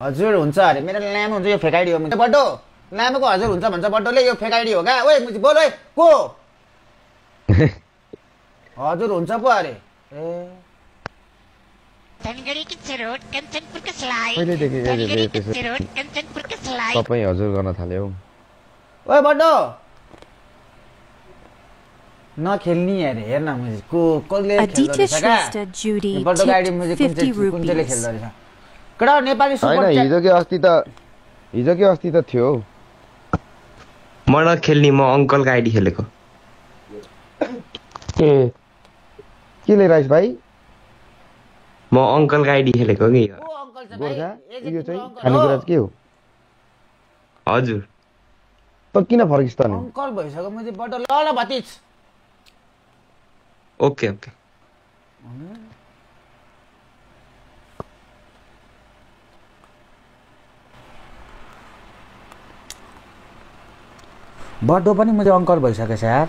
हजुर हुन्छ अरे मेरो लामो हुन्छ यो फेक आइडी हो बड्डो लामोको हजुर हुन्छ भन्छ बड्डोले यो फेक आइडी हो क्या ओए मुझे बोल ओए को हजुर हुन्छ पो अरे ए धनगढीको चरोट कञ्चनपुरको स्लाइड पहिलेदेखि धनगढीको चरोट कञ्चनपुरको स्लाइड सबै हजुर गर्न थाल्यो ओए बड्डो नखेल्नी अरे हेर न मुझे को कसले खेल्दो रहेछ Shrestha Judy बड्डोको आइडी tipped मुझे 50 कुन चाहिँ rupees. खेल्दो रहेछ कडा नेपाली हैन सुपर हिजो के अस्ति त थियो म नखेल्ने म अङ्कलको आइडी खेलेको ए के लिइराइस भाइ म अङ्कलको आइडी खेलेको कि को अंकल छ गोर्खा भाइ यो चाहिँ खानेकुरा के हो हजुर त किन फर्किस् त नि अंकल भइसक्यो मुझे बड्डो ल भतिज ओके ओके बड्डो पनि मुझे अंकल भइसकेछ यार